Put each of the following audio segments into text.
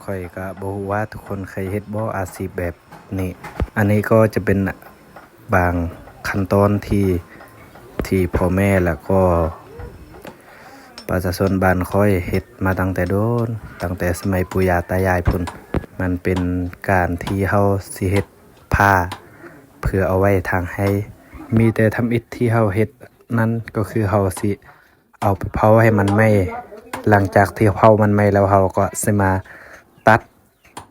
ຂ້ອຍກະບໍ່ຮູ້ວ່າທຸກຄົນເຄີຍເຮັດບໍ່ອາຊີບແບບນີ້. ອັນນີ້ກໍຈະເປັນບາງຂັ້ນຕອນທີ່ ທີ່ພໍ່ແມ່ ແລ້ວກໍປະຊາຊົນບ້ານຂ້ອຍເຮັດມາຕັ້ງແຕ່ດົນ, ຕັ້ງແຕ່ສະໄໝປູ່ຍ່າຕາຍາຍພຸ້ນ. ມັນເປັນການທີ່ເຮົາຊິເຮັດຜ້າເພື່ອເອົາໄວ້ຖາງໄຮ່. ມີແຕ່ທຳອິດທີ່ເຮົາເຮັດນັ້ນກໍຄືເຮົາຊິ ເອົາໄປເຜົາໃຫ້ມັນໄໝ້. ຫຼັງຈາກທີ່ເຜົາມັນໄໝ້ແລ້ວ ເຮົາກໍຊິມາຕັດ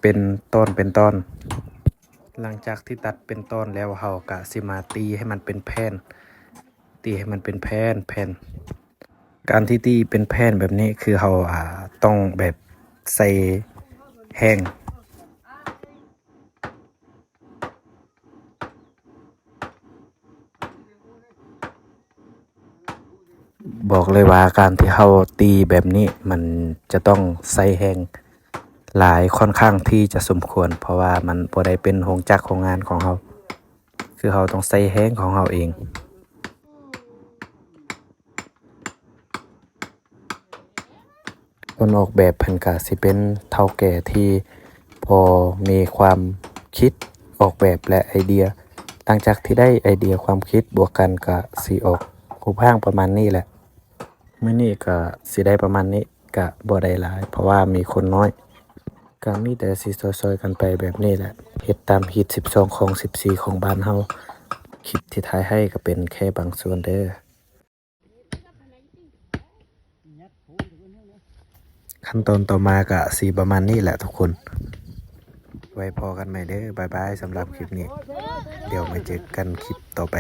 ເປັນຕອນເປັນຕອນ. ຫຼັງຈາກທີ່ຕັດເປັນຕອນແລ້ວ ເຮົາກໍຊິມາຕີໃຫ້ມັນເປັນແຜ່ນ, ຕີໃຫ້ມັນເປັນແຜ່ນ, ແຜ່ນ. ການທີ່ຕີເປັນແຜ່ນແບບນີ້ ຄືເຮົາ ອ່າ ຕ້ອງແບບໃສ່ແຮງ. ບອກເລີຍວ່າການທີ່ເຮົາຕີແບບນີ້ ມັນຈະຕ້ອງໃຊ້ແຮງຫຼາຍ ຄ່ອນຂ້າງທີ່ຈະສົມຄວນ ເພາະວ່າມັນບໍ່ໄດ້ເປັນໂຮງຈັກໂຮງງານຂອງເຮົາ, ຄືເຮົາຕ້ອງໃຊ້ແຮງຂອງເຮົາເອງ. ຄົນອອກແບບເພິ່ນກະຊິເປັນເຖົ້າແກ່ທີ່ພໍມີຄວາມຄິດອອກແບບ ແລະ ໄອເດຍ. ຫຼັງຈາກທີ່ໄດ້ໄອເດຍຄວາມຄິດບວກກັນ ກະຊິອອກຮູບຮ່າງປະມານນີ້ແຫຼະ. ມື້ນີ້ກະຊິໄດ້ປະມານນີ້, ກະບໍ່ໄດ້ຫຼາຍ ເພາະວ່າມີຄົນນ້ອຍ. ກະມີແຕ່ຊິຊ່ອຍໆກັນໄປແບບນີ້ແຫຼະ, ເຮັດຕາມຮີດສິບສອງ ຄອງສິບສີ່ ຂອງບ້ານເຮົາ. ຄລິບທີ່ຖ່າຍໃຫ້ກະເປັນແຄ່ບາງສ່ວນເດີ້. ຂັ້ນຕອນຕໍ່ມາກະຊິປະມານນີ້ແຫຼະທຸກຄົນ. ໄວ້ພໍ້ກັນໃໝ່ເດີ້. ບາຍບາຍສຳລັບຄລິບນີ້. ດຽວມາເຈີກັນຄລິບຕໍ່ໄປ.